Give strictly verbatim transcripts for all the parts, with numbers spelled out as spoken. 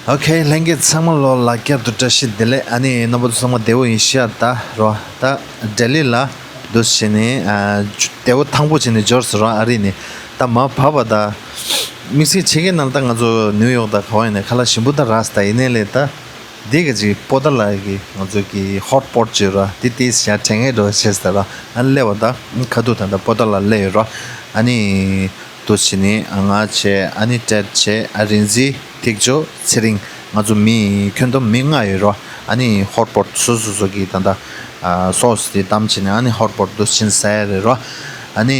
ཨོ་ཁེ། ལྷན་རྒྱས་ཚང་མ་ལོ་ལ་བསྐྱར་དུ་བཀྲ་ཤིས་བདེ་ལེགས། ཨ་ནི་རྣམ་པ་ཚོ་ཚང་མ་བདེ་པོ་ཡིན་ཤག་ད་རོ། ད་ལྡི་ལི་ལ་འདུག་བྱས་ནས་ཨ་བདེ་པོ་ཐང་པོ་བྱས་ནས་འབྱོར་སོང་རོ། ཨ་རི་ནས་ད་མར་བབས་པ་ད་དམིགས་བསལ་ཕྱི་རྒྱལ་ནང་ད་ང་ཚོ་ནིའུ་ཡོག་ད་ག་བ་ཡིན་ནས་ཁ་ལག་ཞིམ་པོ་ད་རག་སོང་ད། ཡིན་ནའི་ལས་ད་འདི་ག་ཅིག་པོ་ཏཱ་ལ་གི་ང་ཚོ་གི་ཧོཊ་པོཊ་བྱས་རོ། འདི་ཏིས་ཡ་དྲན་ངེས་འགྲོ་བྱས་སོང་ད་རོ། ཨ་ནི་སླེབས་པ་ད་ཁ་ཐུག་ད་ད་པོ་ཏཱ་ལ་སླེབས་ཡོད་རོ། ཨ་ནི། དུ་ཕྱིན་ནས་ང་བྱས། ཨ་ནི་ཏྲེད་བྱས། ཨ་རིན་ཟི། ཐིག་ཇོ། ཚེ་རིང་། ང་ཚོ་མི་ཁྱོན་བསྡོམས་མི་ལྔ་ཡོད་རོ། ཨ་ནི་ཧོཊ་པོཊ་སོ་སོ་སོ་གི་ད་ལྟ་ཨ་སོ་སི་དེ་བཏབ་བྱས་ནས་ཨ་ནི་ཧོཊ་པོཊ་དུ་ཕྱིན་ཟ་ཡ་རེད་རོ། ཨ་ནི་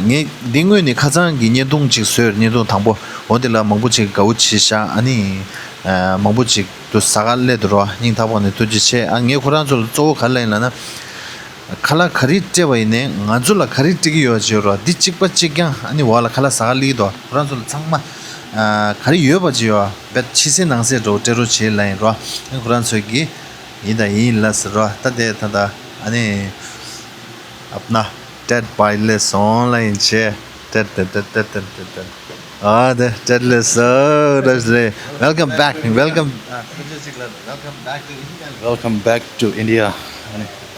ངས་འདི་སྔོན་ནས་ཁ་སང་གི་བརྙན་ཐུང་ཅིག་བཟོས། བརྙན་ཐུང་དང་པོ་འོ་དེ་ལ་མང་པོ་ཅིག་དགའ་བོ་བྱས་ཤག་ཨ་ནི་ཨ་མང་པོ་ཅིག་དུ་ཟ་ག་སླེབས་འདུག་རོ། སྙིང་ཐག་པ་ནས་ཐུགས་རྗེ་ཆེ། ཨ་ངས་ཁོ་རང་ཚོ་ལ་གཙོ་བོ་ག་རེ་ལབ་ཡིན་ལབ་ན། ཁ་ལག་ག་རེ་སྤྲད་པ་ཡིན་ནའི་ང་ཚོ་ལ་ག་རེ་སྤྲད་ཀྱི་ཡོད་ཅེས་རོ། འདི་གཅིག་པ་གཅིག་རྐྱང་ཨ་ནི་འོག་ལ་ཁ་ལག་ཟ་ག་སླེབས་ཀྱི་འདུག་ཁོ་རང་ཚོ་ལ་ཚང་མ་ཨ་ག་རེ་ཡོད་པ་ཅིག་ཡོད་བེད་ཕྱི་གསལ་ནང་གསལ་འགྲོ་སྤྲད་རོགས་བྱེད་ལབ་ཡིན་རོ། ཨ་ཁོ་རང་ཚོས་ཀྱི་ཡིན་དང་ཡིན་ལབ་ཟེར་རོ། ད་དེ་ད་ད་ཨ་ནི་ཨབ་ན་ཏྲེད་བའི་ལེ་སོང་ལབ་ཡིན་བྱས། ཏྲེད་ཏྲེད་ཏྲེད་ཏྲེད་ཏྲེད་ཏྲེད། ཨ་དེ་ཏྲེད་ལེ་སོ་ཏྲེད་ལེ། Welcome back. Welcome. Welcome back to India. Welcome back to India.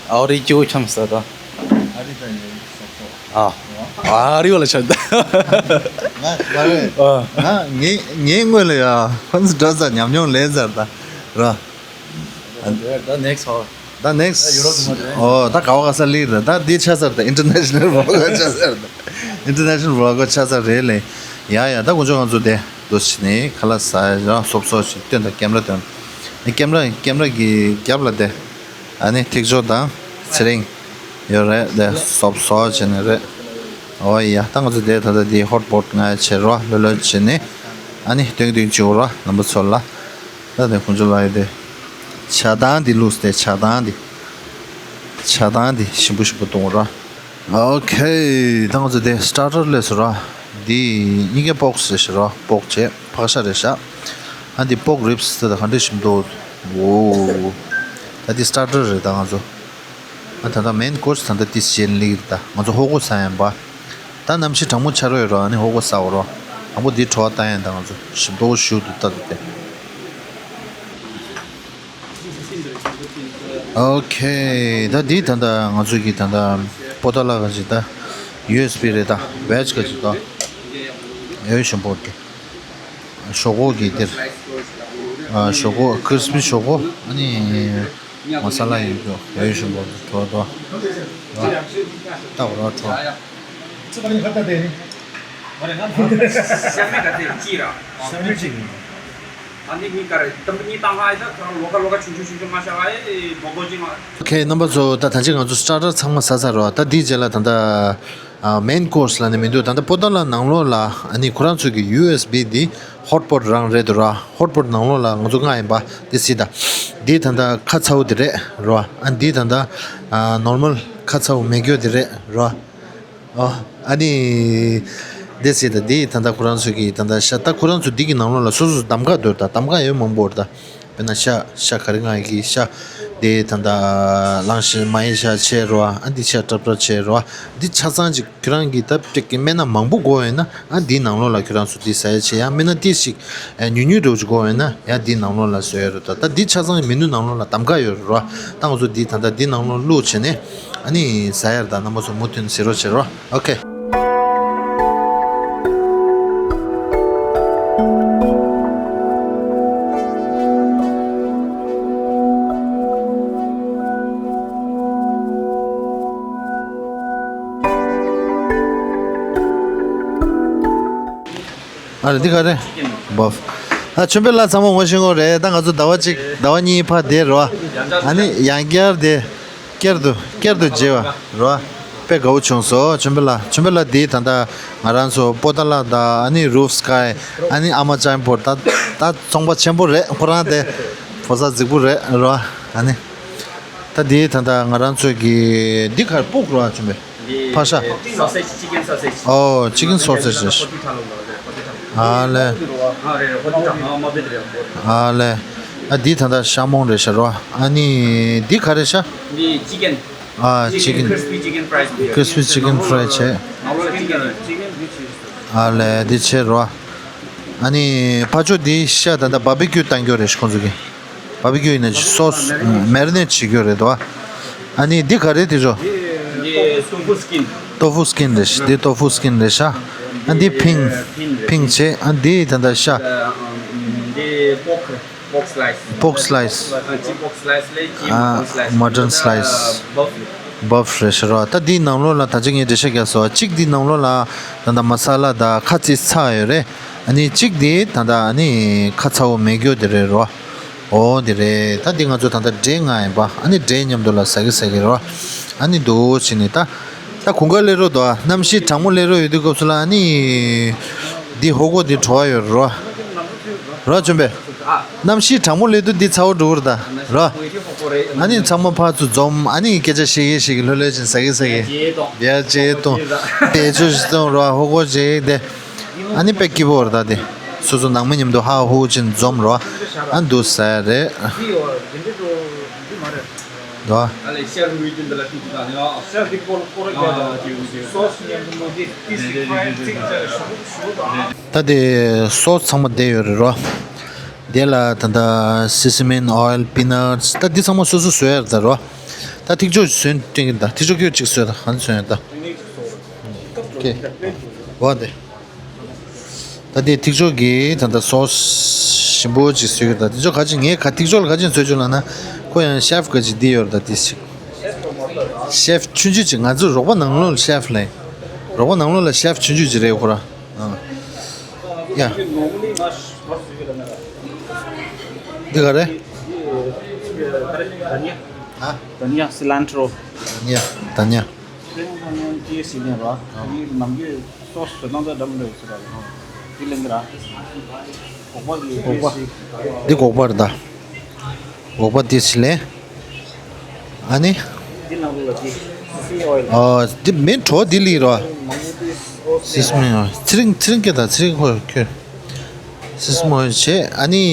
ཨ་རི་ཅོ་ཆང་ས་ད། ཨ་རི་ད་ཡོད་སོག་སོག་ཨ་ཨ་རི་བ་ལ་ཆ་ད། ང་ང་ངའི་ངའི་སྔོན་ལ་ཡ་ཧོན་སི་འགྲོ་ས་ཉམས་མྱོང་ལེན་ས་ད་ར། ད་next ཧོ། ད་next ཨོ་ད་ག་བ་ག་ས་ལི་ར། ད་འདི་ཆ་ས་ད་international vlog ཆ་ས་ད། International vlog ཆ་ས་རེད་ལེ། ཡ་ཡ་ད་དཀོན་མཆོག་ང་ཚོ་དེ། དུ་ཕྱིན་ནས་ཁ་ལག་ཟ་ཡ་སོབ་སོབ་ཞིག་སྟོན་དང་། ཀེམ་ར་སྟོན། ཀེམ་ར་ཀེམ་ར་གི་རྒྱབ་ལ་དེ་ཨ་ནི་ཐིག་ཇོ་དང་ཚེ་རིང་ཡོད་རེད། དེ་སོབ་སོབ་བྱས་ནས་རེད། ཨོ་ཡ་ད་ང་ཚོ་དེ་ད་ལྟ་དེ་ཧོཊ་པོཊ་ང་བྱེད་རོགས། ལོ་ལོ་བྱས་ནས་ཨ་ནི་སྟོན་སྟོན་བྱེད་རོགས་རྣམ་པ་ཚོ་ལ། ད་དེ་ཁོང་ཚོ་ལ་ཡོད་དེ་ཇ་དང་དེ་བླུགས་ཏེ་ཇ་དང་དེ་ཇ་དང་དེ་ཞིམ་པོ་ཞིམ་པོ་གཏོང་རོགས། ཨོ་ཁེ། ད་ང་ཚོ་དེ་སི་ཊར་ཊར་སླེབས་སོང་ར། འདི་གཉིས་ཀ་པོག་ཟེར་ཞིག་ར། པོག་བྱས་ཕག་ཤ་རེད་ཤག་ཨ་འདི་པོག་རིབ་སི་ད་ག་འདྲ་ཞིམ་འདུག་འོ། ད་འདི་སི་ཊར་ཊར་རེད། ད་ང་ཚོ་ཨ་ད་ད་མེན་ཀོར་སི་ད་ད་ཏིས་བྱས་ལིག་རེད། ད་ང་ཚོ་ཧོ་གོ་ས་ཡན་པ། ད་གནམ་གཤིས་གྲང་མོ་ཆགས་རོགས་ཡོད་ར། ཨ་ནི་ཧོ་གོ་ས་འོ་ར། དང་པོ་འདི་བྲོ་བ་བཏང་ཡན། ད་ང་ཚོ་ཞིམ་པོ་ཞུ་འདུག་ད་ད་དེ། ཨོ་ཁེ། ད་འདི་ད་ལྟ་ང་ཚོ་གི་ད་ལྟ་པོ་ཏཱ་ལ་ག་ཅིག་ད་ཡུ་ཨེས་བི་རེད། ད་བེ་ཇི་ག་ཅིག་ད་ཡོད་ཞིམ་པོ་དེ། ཞོག་ཁོག་གི་དེར་ཞོག་ཁོག་ཁི་རི་སི་པི་ཞོག་ཁོག་ཨ་ནི་མ་ས་ལ་ཡོད་དོ། ཡོད་ཞིམ་པོ་དྲོ་དོ། ད་འོ་ར་དྲོ། ཨ་ནི་མི་ཀ་རེ་ཏམ་ནི་ཏང་ཧ་ཨི་ད་ཁ་ལོ་ཀ་ལོ་ཀ་ཆུང་ཆུང་ཆུང་ཆུང་མ་ཤ་ཨ་ཨེ་མོ་གོ་ཅི་མ། ཨོ་ཁེ། རྣམ་པ་ཚོ་ད་ད་ཅི་ང་ཚོ་སི་ཊར་ཊར་ཚང་མ་ཟ་ཚར་རོ། ད་འདིའི་རྗེས་ལ་ད་ལྟ་ཨ་མེན་ཀོར་སི་ལབ་ནས་མི་འདུག་ད་ལྟ་པོ་ཏཱ་ལ་ནང་ལོགས་ལ་ཨ་ནི་ཁོ་རང་ཚོ་གི་ཡུ་ཨེས་བི་འདི་ཧོཊ་པོཊ་རང་རེད་འདུག་ར། ཧོཊ་པོཊ་ནང་ལོགས་ལ་ང་ཚོ་མངགས་ཡིན་པ་འདི་སྲིད་ད། འདི་ད་ལྟ་ཁ་ཚ་བོ་འདི་རེད་རོ། ཨ་འདི་ད་ལྟ་ཨ་ནོར་མལ་ཁ་ཚ་བོ་མེད་རྒྱུ་འདི་རེད་རོ། ཨོ། ཨ་ནི། འདི་ཟེར་ད་འདི་ད་ལྟ་ཁོ་རང་ཚོ་གི་ད་ལྟ་ཤ་ད་ཁོ་རང་ཚོ་འདི་གི་ནང་ལོགས་ལ་སོ་སོ་གདམ་ག་འདུག་ད་གདམ་ག་ཡོད་མང་པོ་རེད་ད། དཔེར་ན་ཤ་ཤ་ག་རེ་མངགས་ཡི་གི་ཤ། འདི་ད་ལྟ་གླང་ཤ་མ་ཡི་ཤ་བྱས་རོ། ཨ་འདི་ཤ་ཏྲབ་ཏྲབ་བྱས་རོ། འདི་ཆ་ཚང་ཅིག་ཁྱོད་རང་གི་ད་སྤྲད་ཀྱི་སྨན་སྣ་མང་པོ་དགོས་ཡོད་ན། ཨ་འདིའི་ནང་ལོགས་ལ་ཁྱོད་རང་ཚོ་འདི་ཟ་ཡ་བྱེད་ཡ། སྨན་སྣ་ཏིས་ཤིག་ཉུང་ཉུང་འདྲ་བོ་ཅིག་དགོས་ཡོད་ན་ཡ་འདིའི་ནང་ལོགས་ལ་བཟོས་ཡོད་རེད་ད། ད་འདི་ཆ་ཚང་གི་མེ་ནུ་ནང་ལོགས་ལ་གདམ་ག་ཡོད་རེད་རོ། ད་ང་ཚོ་འདི་ད་ལྟ་འདི་ནང་ལོགས་བླུགས་བྱས་ནས་ཨ་ནི་ཟ་ཡ་རེད་ད། རྣམ་པ་ཚོ་མུ་མཐུད་གཟིགས་རོགས་བྱེད་རོགས། ཨོ་ཁེ། ཨ་རེ་འདི་ག་རེ། བོབ། ཨ་ཆོས་འཕེལ་ལགས་ཚང་མ་ངོ་ཤེས་ཀྱི་རེད། ད་ང་ཚོ་ཟླ་བ་གཅིག་ཟླ་བ་གཉིས་ཕར་བསྡད་རོ། ཨ་ནི་ཡང་བསྐྱར་དེ། བསྐྱར་དུ་བསྐྱར་དུ་མཇལ་བ་རོ། དཔེ་དགའ་བོ་བྱུང་སོང་ཆོས་འཕེལ་ལགས། ཆོས་འཕེལ་ལགས་འདི་ད་ལྟ་ང་རང་ཚོ་པོ་ཏཱ་ལ་དང་ཨ་ནི་རུཕ་སི་ཀའི་ཨ་ནི་ཨ་མ་ཅན་པོར་ད་ད་ཚོང་པ་ཆེན་པོ་རེད། ཁོ་རང་དེ་ཕོ་གསར་རྫིག་པོ་རེད་རོ། ཨ་ནི་ད་འདི་ད་ལྟ་ང་རང་ཚོ་གི་འདི་ག་རེ་སྤུག་རོ། ཨ་ཆོས་འཕེལ། འདི་ཕག་ཤ། Sausage, chicken sausage. ཨོ་ཅི་ཀེན་སོ་སེ་ཇི་རེད། ཨ་ལེ། ཨ་ལེ། ཨ་འདི་ད་ལྟ་ཤ་མོང་རེད་ཤག་རོ། ཨ་ནི་འདི་ག་རེ་ཤག་འདི་ཅི་ཀེན། ཨ་ཅི་ཀེན། Crispy chicken fries. Crispy chicken fry བྱས། ཨ་ལེ་འདི་བྱས་རོ། ཨ་ནི་ཕར་ཕྱོགས་འདི་ཤ་ད་ལྟ་བ་བི་ཀིའུ་བཏང་རྒྱུ་རེད་ཤག་ཁོང་ཚོ་གིས། བ་བི་ཀིའུ་ཡིན་ན་སོ་སི་མེ་རི་ནེ་ཊི་བྱེད་རྒྱུ་རེད་དོ། ཨ་ནི་འདི་ག་རེ་དེ་ཚོ། འདི་ཏོ་ཕུ་སི་ཀིན། ཏོ་ཕུ་སི་ཀིན་རེད་ཤག་འདི་ཏོ་ཕུ་སི་ཀིན་རེད་ཤག་ཨ་འདི་ཕིང་། ཕིང་བྱས། ཨ་འདི་ད་ལྟ་ཤ། འདི་པོག་པོག་སི་ལའི་སི། པོག་སི་ལའི་སི། ཅི་པོག་སི་ལའི་སི་ལས་ཅི་ཨ་མ་ཊན་སི་ལའི་སི། མ་ཊན་སི་ལའི་སི། བབ། བབ་རེད་ཤག་རོ། ད་འདིའི་ནང་ལོགས་ལ་ད་ཅི་ངས་འགྲེལ་བཤད་རྒྱག་སོང་། གཅིག་འདིའི་ནང་ལོགས་ལ་ད་ལྟ་མ་ས་ལ་དང་ཁ་ཙིག་ཚ་ཡོད་རེད། ཨ་ནི་གཅིག་འདི་ད་ལྟ་ཨ་ནི་ཁ་ཚ་བོ་མེད་རྒྱུ་དེ་རེད་རོ། འོ་དེ་རེད། ད་འདི་ང་ཚོ་ད་ལྟ་འབྲས་ལྔ་ཡིན་པ། ཨ་ནི་འབྲས་མཉམ་དུ་ལ་ཟ་གི་ཟ་གི་རོ། ཨ་ནི་འདུག་བྱས་ནས་ད། ད་དགུན་ཁ་སླེབས་རོགས་འདུག་ཨ། གནམ་གཤིས་གྲང་མོ་སླེབས་རོགས་ཡོད་དུས་སྐབས་སུ་ལ་ཨ་ནི། འདི་ཧོ་གོ་འདི་བྲོ་བ་ཡོད་རོ། རོ་བྱུང་པས། གནམ་གཤིས་གྲང་མོ་སླེབས་དུས་འདི་ཚ་བོ་འགྲོ་གི་རེད་ད་རོ། ཨ་ནི་ཚང་མ་ཕར་ཚུར་འཛོམས། ཨ་ནི་སྐད་ཆ་བཤད་གི་བཤད་གི་ལྷོད་ལྷོད་བྱས་ནས་ཟ་གི་ཟ་གི། བྱས་ཏོ། བྱས་ཏོ། དེ་ཚོ་ཞིག་གཏོང་རོ། ཧོ་གོ་བྱས་དེ། ཨ་ནི་དཔེ་སྐྱིད་པོ་རེད་ད་དེ། སོ་སོ་ནང་མི་མཉམ་དུ་ཧ་ཧུ་བྱས་ནས་འཛོམས་རོ། ཨ་འདུག་ཟེར་རེད། འདུག་ཨ། ད་དེ་སོ་སི་ཚང་མ་བསྡད་ཡོད་རེད་རོ། དེ་ལ་ད་ལྟ་སི་སི་མིན་ཨོ་ཡིལ། པི་ནཊ། ད་འདི་ཚང་མ་སོ་སོ་བཟོས་ཡ་རེད་ད་རོ། ད་ཐིག་ཆོག་བཟོས་སྟོན་གྱི་ད། ཐིག་ཆོག་ཁྱོད་གཅིག་བཟོས་ད། ཧན་བཟོས་ཡ་ད། ཨོ་ཁེ། འོ་དེ། ད་དེ་ཐིག་ཆོག་གིས་ད་ལྟ་སོ་སི་ཞིམ་པོ་ཅིག་བཟོས་ཡོད་ད། ཐིག་ཆོག་ག་ཅིག་ངས་ག་ཐིག་ཆོག་ལ་ག་ཅིག་བཟོས་ཆོག་ལབ་ན། ཁོ་ཡང་ཤེཕ་ག་ཅིག་འདི་ཡོད་རེད་ད། དེ་ཞིག་ཤེཕ་ཆུང་ཆུང་ཅིག་ང་ཚོ་རོགས་པ་ནང་ལོགས་ལ་ཤེཕ་ལབ། རོགས་པ་ནང་ལོགས་ལ་ཤེཕ་ཆུང་ཆུང་ཅིག་རེད་ཁོ་རང་། ཨ། ཡ། འདི་ག་རེད། ཨ། དྷ་ནི་ཡ། སི་ལན་ཊྲོ། དྷ་ནི་ཡ། དྷ་ནི་ཡ། སི་ལན་ཊྲོ་ཅི་ཟེར་ནས་ར། ཨ། ངའི་ནམ་རྒྱུན་སོ་སི་བཟོ་སྟངས་དང་འདྲ་མི་འདྲ་ཡོད་ཟེར་ར། འདི་ལེན་གི་ར། སྒོག་པ་གི། སྒོག་པ། འདི་སྒོག་པ་རེད་ད། སྒོག་པ་འདི་ཞིག་ལེན། ཨ་ནི། འདི་ནང་ལོགས་ལ་འདི་སི་སི་མིན་ཨོ་ཡིལ། ཨ། འདི་མིན་བྲོ་འདི་ལི་རོ། མང་པོ་འདི་སོ་སི། སི་སི་མིན་ཨོ་ཡིལ། ཚེ་རིང་ཚེ་རིང་སྐྱེ་ད། ཚེ་རིང་ཁོ་ཁྱོད། སི་སི་མིན་ཨོ་ཡིལ་བྱས། ཨ་ནི།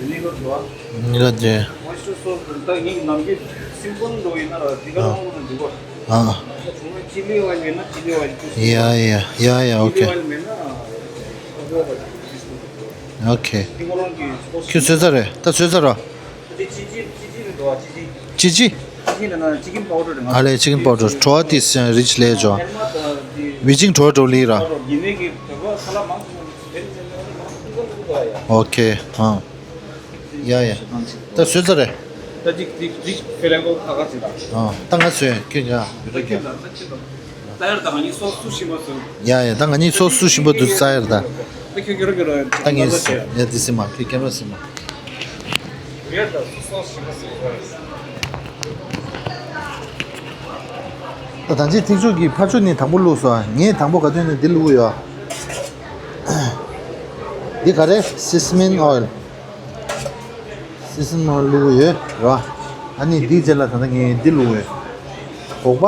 ནི་ལོ་འགྲོ། ནི་ལོ་འགྲོ། མོ་ཡི་སི་ཊར་སོ་སི་ད་ངའི་ནམ་རྒྱུན་སིམ་པལ་འགྲོ་ཡིན་ན་ར་འདི་ག་ཨ། རང་ལ་འགྲིག་གོ། ཨ། ཅི་ལི་ཨོ་ཡིལ་ཡིན་ན་ཅི་ལི་ཨོ་ཡིལ་ཅུ་སི། ཡ་ཡ་ཡ་ཡ། ཨོ་ཁེ། ཅི་ལི་ཨོ་ཡིལ་མེད་ན་ཨོ་ཁེ། འདི་ཁོ་རང་གི་སོ་སི། ཁྱོད་བཟོས་ཚར་རེད་ད། བཟོས་ཚར་རོ། ཅི་ཅི་ཅི་ཅི་རེད་འདུག་ཨ། ཅི་ཅི། ཅི་ཅི། ཅི་ཅི་ལབ་ན་ཅི་ཀིན་པའོ་ཌར་རེད། ང་ཨ་ལས་ཅི་ཀིན་པའོ་ཌར། བྲོ་བ་དེ་རིཆ་ལས་ཇོ། ཝི་ཅིང་བྲོ་བྲོ་ལི་ར། ཨོ་ཁེ། ཨ། ཡ་ཡ། ད་བཟོས་ཚར་རེད། ད་ཅིག་ཅིག་ཅིག་ཁྱོད་རང་གོ་ཁ་ཁ་ཟེར་ད། ཨ། ད་ང་བཟོས། ཁྱོད་ཉ་ཡོད་ད་ཁྱོད། ད་ཡར་ད་ང་གཉིས་སོ་སི་སུ་ཤི་མ་སོང་། ཡ་ཡ། ད་ང་གཉིས་སོ་སི་སུ་ཤི་མ་འདུག་ས་ཡར་ད། ད་ཁྱོད་ཁྱོད་རང་གོ་ར། ད་ངས་ཡ་འདི་སེམས་མ། ཁྱོད་ཀེམ་ར་སེམས་མ། ཡར་ད་སོ་སི་ཤི་མ་སོང་། ད་ད་ཅི་ཐིག་ཆོག་གི་ཕར་ཕྱོགས་ནས་དང་པོ་བླུགས་སོང་། ངས་དང་པོ་ག་དུས་ནས་འདི་བླུགས་ཡོད། འདི་ག་རེ། སི་སི་མིན་ཨོ་ཡིལ། སི་སི་མིན་ཨོ་ཡིལ་བླུགས་ཡོད་ར། ཨ་ནི་འདིའི་རྗེས་ལ་ད་ལྟ་ངས་འདི་བླུགས་ཡོད། སྒོག་པ།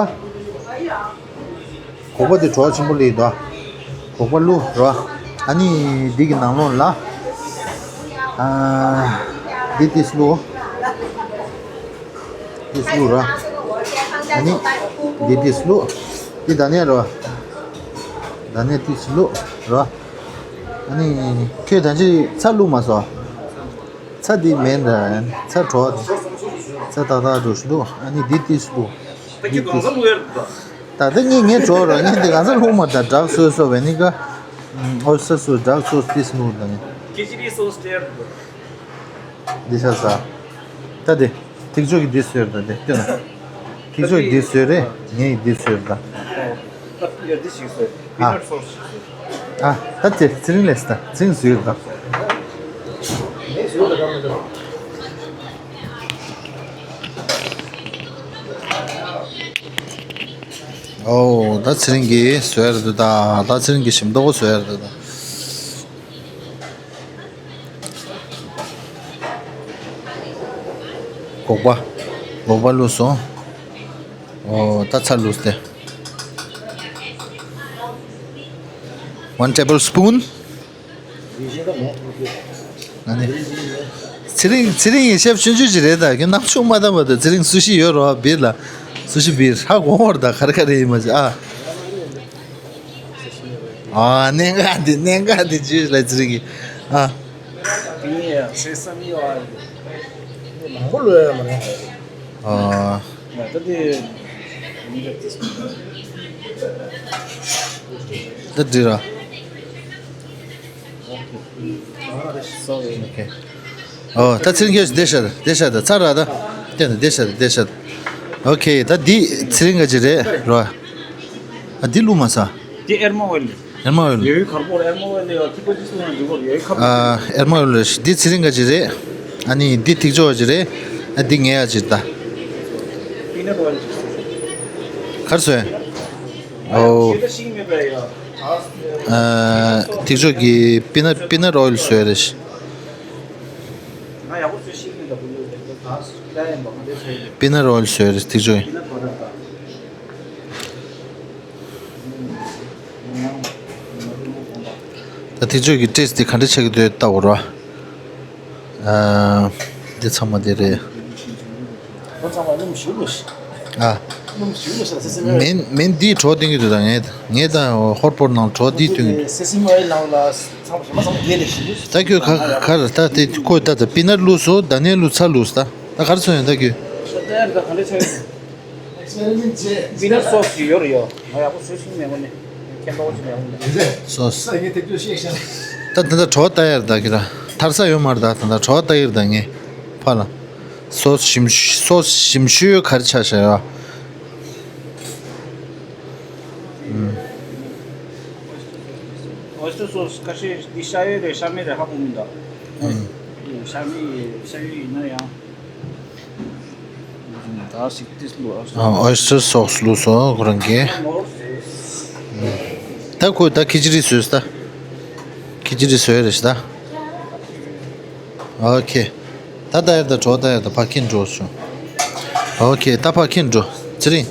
སྒོག་པ་འདི་བྲོ་བ་ཆེན་པོ་སླེབས་འདུག་སྒོག་པ་བླུགས་ར། ཨ་ནི་འདི་གི་ནང་ལོགས་ལ། ཨ། འདི་ཏིས་བླུགས། ཏིས་བླུགས་ར། ཨ་ནི་འདི་ཏིས་བླུགས། འདི་དྷ་ནི་ཡ་ར། དྷ་ནི་ཡ་ཏིས་བླུགས་ར། ཨ་ནི་ཁྱོད་ད་ཅི་ཚྭ་བླུགས་མ་སོང་། ཚྭ་འདི་མེད་འདྲ། ཚྭ་བྲོ་བ། ཚྭ་ཏག་ཏག་འགྲོ་ཞིག་འདུག་ཨ་ནི་འདི་ཏིས་བླུགས། འདི་ཏིས། ད་ལྟ་ངས་ངས་བྲོ་བ་ར། ངས་འདི་གང་ཚ་བླུགས་མ། ད་འདྲ་སོ་སོ་བས་ནི་ཀ། ཨོ་སོ་སོ་འདྲ་སོ་ཏིས་བླུགས་ད་ནི། འདི་ཤ་ཟ། ད་དེ། ཐིག་ཆོག་གི་འདི་བཟོས་ད་དེ་སྟོན་ན། ཐིག་ཆོག་གི་འདི་བཟོས་རེད། ངས་འདི་བཟོས་ད། ད་ཡ་འདི་ཞིག་བཟོས། ཨ། པི་ནཊ་སོ་སི་ཞིག་བཟོས། ཨ། ད་དེ་ཚེ་རིང་ལས་ད་ཚེ་རིང་བཟོས་ད། ངས་བཟོས་ད་ག་མི་འདུག་ཨོ། ད་ཚེ་རིང་གིས་བཟོས་རེད་འདུག་ད། ད་ཚེ་རིང་གིས་ཞིམ་མདོག་པོ་བཟོས་རེད་འདུག་ད། སྒོག་པ། སྒོག་པ་བླུགས་སོང་། ཨོ། ད་ཚྭ་བླུགས་ཏེ། One tablespoon། ཨ་ནི། ཚེ་རིང་ཚེ་རིང་ཡི་ཤེབ་ཆུང་ཆུང་ཅིག་རེད་ད། ཁྱོད་ནང་ཆུང་མ་བཏང་བ་དང་། ཚེ་རིང་སུ་ཤི་ཡོད་རོ། བིར་ལ། སུ་ཤི་བིར་ཧ་གོ་བར་ད། ག་རེ་ག་རེ་ཡིན་མ་ཤེས་ཨ། ཨ་གནད་འགག་འདི་གནད་འགག་འདི་ཇུས་ལ་ཚིག་གི་ཨ། དེ་ནས་སེ་སེ་མི་ཡོད་ཨ། མང་པོ་ལོས་ཡ་མ་རེད། ཨ། ད་དེ་ད་འདི་ར། ཨོ་ཁེ། ཨོ་ད་ཚེ་རིང་སྐྱོ་བདེ་ཤ་བདེ་ཤ་ད་ཚ་ར་ད་བསྟན་ད་བདེ་ཤ་བདེ་ཤ། ཨོ་ཁེ། ད་འདི་ཚེ་རིང་ག་ཅི་རེད་རོ། ཨ་འདི་བླུགས་མ་ས། དེ་ཨེར་མ་ཨོ་ཡལ། ཨེར་མ་ཨོ་ཡལ། ཡོའི་ཁར་པོར་ཨེར་མ་ཨོ་ཡལ་ཡོད། ཐིག་པ་ཅི་སུ་ན་འཇུག་གོ་ཡོའི་ཁར་པོར། ཨ་ཨེར་མ་ཨོ་ཡལ་རེད། འདི་ཚེ་རིང་ག་ཅི་རེད། ཨ་ནི་འདི་ཐིག་ཅོག་ག་ཅི་རེད། ཨ་འདི་ངའི་ཨ་ཅི་ད། པི་ནཊ་ཨོ་ཡལ་ཅིག་གསོལ། གར་སོན། ཨོ། ཤེས་ད་ཤིང་མེད་པ་ཡ། ཨ་ཐིག་ཅོག་གི་པི་ནཊ་པི་ནཊ་ཨོ་ཡལ་སོལ་རེད། ང་ཡག་པོ་སོལ་ཤེས་མེད་ད་བུ་ལོ་ད་ད་ཡིན་པ་ང་དེ་སོལ་ཡོད། པི་ནཊ་ཨོ་ཡལ་སོལ་རེད་ཐིག་ཅོག་གི། པི་ནཊ་ཨོ་ཡལ་ད། ད་ཐིག་ཅོག་གི་ཊེ་སི་ཊི་དེ་ག་འདྲ་ཆགས་ཀྱི་འདུག་ལྟ་བར་བ། ཨ། འདི་ཚང་མ་འདི་རེད། ཁོ་ཚང་མ་སྣུམ་ཞིམ་པོ་ཞིག་ཨ། སྣུམ་ཞིམ་པོ་ཞིག་སེ་སེ་མི་ཨོ་ཡལ། མིན་མིན་འདིའི་གྲོགས་སྟོན་གྱི་འདུག་ད་ངས་ངས་ད་ཧོར་པོར་ནང་གྲོགས་འདིས་སྟོན་གྱི་འདུག་སེ་སེ་མི་ཨོ་ཡལ་ནང་ལ་ཚང་མ་ཞིམ་པོ་ཚང་མ་རྒྱས་ལས་ཞིམ་པོ་ཞིག་ད་ཁྱོད་ག་ག་རེ་ད་དེ་ཁོས་ད་ད་པི་ནཊ་བླུགས་སོང་། ད་ནས་བླུགས་ཚྭ་བླུགས་སོང་། ད་ད་ག་རེ་སོང་ཡོད་ད་ཁྱོད། ད་ཡར་ད་ག་འདྲ་ཆགས་ཡོད། པི་ནཊ་སོ་སི་ཅིག་ཡོད་རེད་ཡོ། ང་ཡག་པོ་བཟོས་ཤིང་མེད་ངོ་ནི། ཁྱེད་ལྟ་བ་ཅིག་མེད་ངོ་ནི། སོ་སི། ས་ངས་དེ་དུས་ཤེས་ཤག་ད་ད་ད་གྲོ་ལྟ་ཡར་ད་ཁྱེད་ར། ཐར་ས་ཡོད་མ་རེད་ད། ད་ད་གྲོ་ལྟ་ཡར་ད་ངས་ཕ་ལ། སོ་སི་ཞིམ་ཤོས་སོ་སི་ཞིམ་ཤོས་ག་རེ་ཆགས་ཤག་ཡོ། ཨོ་ཡེ་སི་ཊར་སོ་སི་ཁ་ཤས་འདི་ཤ་ཡོད་རེད་ཤ་མེད་རེད་ཧ་གོ་མི་འདུག་ཤ་མེད་ཤ་ཡོད་ཡིན་ན་ཡང་། ད་ཞིག་ཏིས་ལོ། ཨོ་ཡེ་སི་ཊར་སོ་སི་བླུགས་སོང་ཁོ་རང་གིས། ད་ཁོས་ད་ཁི་ཅི་རི་བཟོས་ད། ཁི་ཅི་རི་བཟོས་རེད་ཤག་ད། ཨོ་ཁེ། ད་ད་ཡར་ད་གྲོ་ད་ཡར་ད་ཕ་ཁྱིན་འགྲོ་བྱུང་། ཨོ་ཁེ་ད་ཕ་ཁྱིན་འགྲོ། ཚེ་རིང་།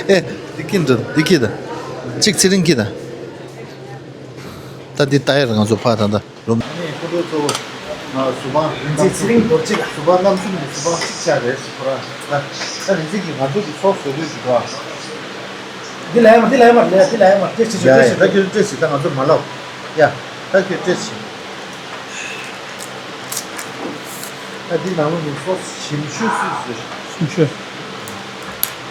ཨེ་འདི་ཁྱིན་འགྲོ་འདི་ཁྱི་ད། གཅིག་ཚེ་རིང་ཁྱི་ད། ད་འདི་ད་ཡར་ང་ཚོ་ཕ་ད་ད། རུམ། ཨ་ནི་སྐུ་མགྲོན་གཙོ་བོ། ང་གཟུ་དཔང་རིག་འཛིན་ཚེ་རིང་རྡོ་རྗེ་ལགས། གཟུ་དཔང་རྣམ་གསུམ་གྱི་གཟུ་དཔང་གཅིག་ཆགས་རེད་ཟེར་ཁོ་རང་ལ། ད་རིག་འཛིན་གྱིས་ང་ཚོ་གི་སོ་བཟོ་དུས་ཀྱི་གོ། འདི་ལ་ཡ་མ་འདི་ལ་ཡ་མ་ལ་ཡ་འདི་ལ་ཡ་མ་ཏྲེ་ཆི་ཆི་ཡ་ཏྲེ་ཡ་ཆི་ད་ཁྱོད་ཏྲེ་ཆི་ད་ང་ཚོ་མ་ལབ། ཡ། ད་ཁྱོད་ཏྲེ་ཆི། ད་འདི་ནང་ལོགས་ནས་སོ་ཞིམ་ཤོས་སུས་བཟོས། ཞིམ་ཤོས།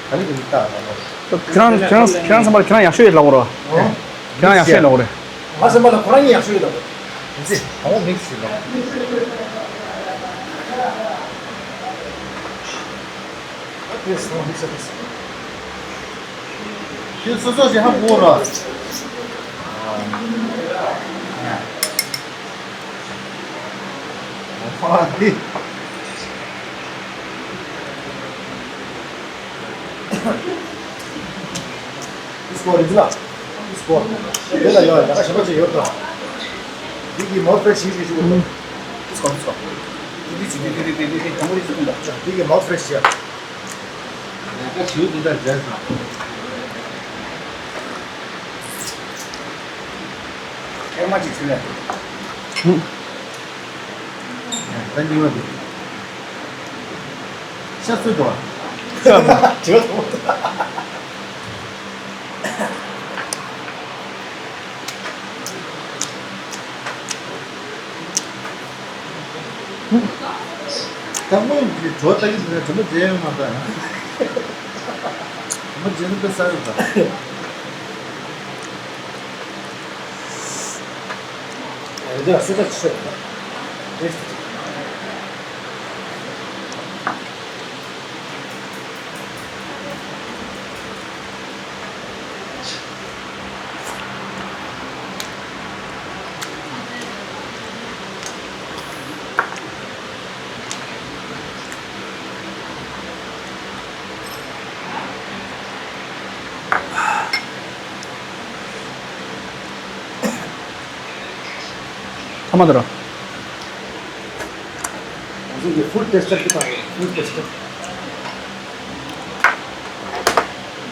ད་ནི་འདི་ལྟ་ལ་ལོ། ཁྱེད་རང་ཁྱེད་རང་ཁྱེད་རང་ཚང་མ་ལ་ཁྱེད་རང་ཡག་ཤོས་ཡོད་ལབ་དགོས་རེད་བ། ཁྱེད་རང་ཡག་ཤོས་ལབ་དགོས་རེད། ང་སེམས་པ་ལ་ཁོ་རང་ཉིད་ཡག་ཤོས་ཡོད་ལབ་དགོས། ཡིན་ཙི་དང་པོ་མིག་ཟིན་ལོ། ཨ་དེ་སོང་ཧི་ས་ཧི་ས། ཁྱོད་སོ་སོ་ཞིག་ཧ་གོ་ར། ཨ་འདི། སྐོར་རེད་ལ། སྐོར། དེ་ལ་ཡོད་ཡ་ཞེ་པོ་ཅིག་ཡོད་དོ། འདི་གི་མོ་ཕེ་ཤི་ཞིག་ཞིག་ཡོད་དོ། སྐོར་སྐོར། འདི་འདི་འདི་འདི་འདི་འདི་འདི་འདི་གི་མོ་ཕེ་ཤི་ཡ། ད་ཞུ་འདི་འདྲ་བྱས་སོང་། ཨེ་མ་ཅིག་ཚུལ་ལས། ད་འདི་བ་འདི། ཤ་ཚུལ་དོ། ཤ་མ། ཇོ་དོ། ད་སྔོན་གྱི་གྲོ་ལྟ་གི་འདུག་ན་དྲི་མ་བརྗེད་ཡོང་མ་ད། དྲི་མ་བརྗེད་ན་དཔེ་ས་ཡོད་ད། རེད་ད་སུ་ད་ཆོད་ད། ཐ་མ་དུ་ར། ང་ཚོ་གི་ཧྥུཌ་ཊེ་སི་ཊར་གྱི་ཕུལ་ཊེ་སི་ཊར།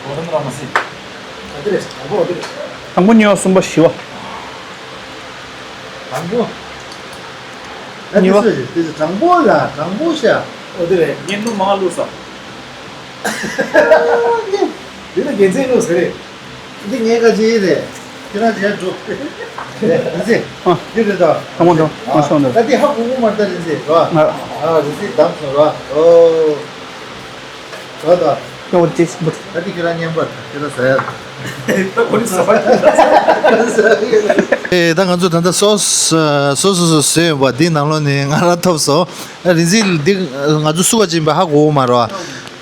གོ་རམ་ར་མ་སི། ཨ་དེ་རེད། དང་པོ་ཨ་དེ་རེད། དང་པོ་གཉིས་པ་གསུམ་པ་བཞི་པ། དང་པོ། ཨ་གཉིས་པ། དེ་ཚོ་དེ་ཚོ་དང་པོ་ལ་དང་པོ་ཤ། ཨ་དེ་རེད། བརྙན་ཐུང་མང་བླུགས་སོང་། དེ་ནི་དགེ་མཚན་བླུགས་ཟེར་རེད། འདི་ངའི་ཁ་ཆེ་རེད། ཁྱེད་རང་བྱས་འགྲོ། རེད་ཟེ། ཨ། འདི་རེད་ད། ཨ་མོ་འགྲོ། ཨ་སོང་འགྲོ། ད་འདི་ཧ་གོ་གོ་མ་ད་རེད་ཟེ་རོ། ཨ། ཨ་རེད་ཟེ་དམ་སོང་རོ། ཨོ། ད་ད། ཡོ་ཅིས་བུ། ད་འདི་ཁྱེད་རང་མཉམ་པར་ཁྱེད་རང་ཟ་ཡ། ད་ཁོ་ནི་ཟ་བ། ཨེ་ད་ང་ཚོ་ད་ལྟ་སོ་སོ་སོ་སོ་བཟོས་ཡོད་པ་འདི་ནང་ལོགས་ནས་ང་རང་ཐོབ་སོང་། ཨ་རེད་ཟེ་འདི་ང་ཚོ་སུ་བ་ཅིན་པ་ཧ་གོ་གོ་མ་རོ།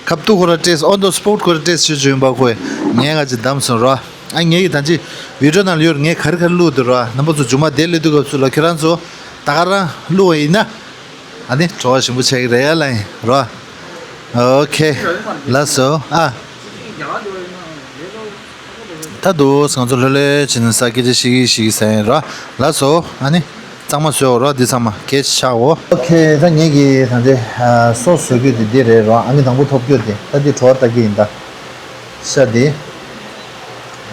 ཁབ་ཏུ་ཁོ་ར་ཏྲེས་ཨོན་དོ་སི་པོཊ་ཁོ་ར་ཏྲེས་ཞུ་བྱོན་པ་ཁོས་ངས་ང་ཅི་བདམས་སོང་རོ། ཨ་ངས་ཀྱི་ད་ཅི་བི་ཌིའོ་ནང་ལ་ཡོད་ངས་ག་རེ་ག་རེ་བླུགས་འདུག་རོ། རྣམ་པ་ཚོ་མཇུག་མ་དེ་སླེབས་དུས་སྐབས་སུ་ལ་ཁྱོད་རང་ཚོ་ད་ག་རང་བླུགས་པ་ཡིན་ན་ཨ་ནི་བྲོ་བ་ཞིམ་པོ་ཆགས་ཀྱི་རེད་ཡ་ལ་ཡིན་རོ། ཨོ་ཁེ། ལགས་སོ། ཨ། ད་དུ་ང་ཚོ་ལྷོད་ལྷོད་བྱས་ནས་ས་སྐད་ཆ་བཤད་ཀྱི་བཤད་ཀྱི་ཟ་ཡིན་རོ། ལགས་སོ། ཨ་ནི། གཙང་མ་བཟོས་འོ་རོ་འདི་ཚང་མ་གལ་ཆེ་ཆགས་འོ། ཨོ་ཁེ། ད་ངེད་ཀྱི་ད་ལྟའི་སོ་བཟོ་རྒྱུ་དེ་འདི་རེད་རོ། ཨ་ནི་དང་པོ་ཐོབ་རྒྱུ་དེ་ད་འདི་བྲོ་བ་ལྟ་གི་ཡིན་ད། ཤ་འདི་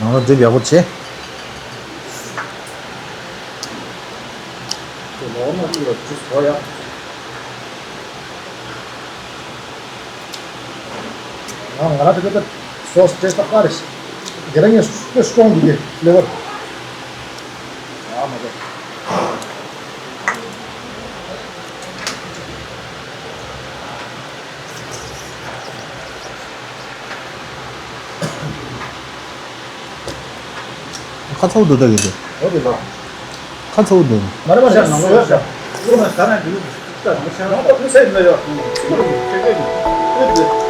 ང་རང་སྒྲིག་ཡག་པོ་བྱེད། ང་ང་རང་དེ་ག་ད་སོ་སི་ཊེ་སི་ཊི་ད་དཀར་རེད། དེ་རང་ངས་དཔེ་སི་ཊོང་འདུག་གི་ཕི་ལེ་ཝར། ཨ་མ་རེད། ཁ་ཚ་བོ་འདུག་ད་གི་དེ། ཨོ་དེ་ལ། ཁ་ཚ་བོ་འདུག་མ་རེད་མ་རེད་ནང་ལོགས་ཤ། ཁོ་ན་ཟ་ན་འདི་ལུགས་ད་ནང་ཤ་ནང་ད་ཕུ་སའི་ལ་ཡོད། ཚིག་ལ་ཡོད་ཀྱི་ཀེ་ཀེ་ཡོད།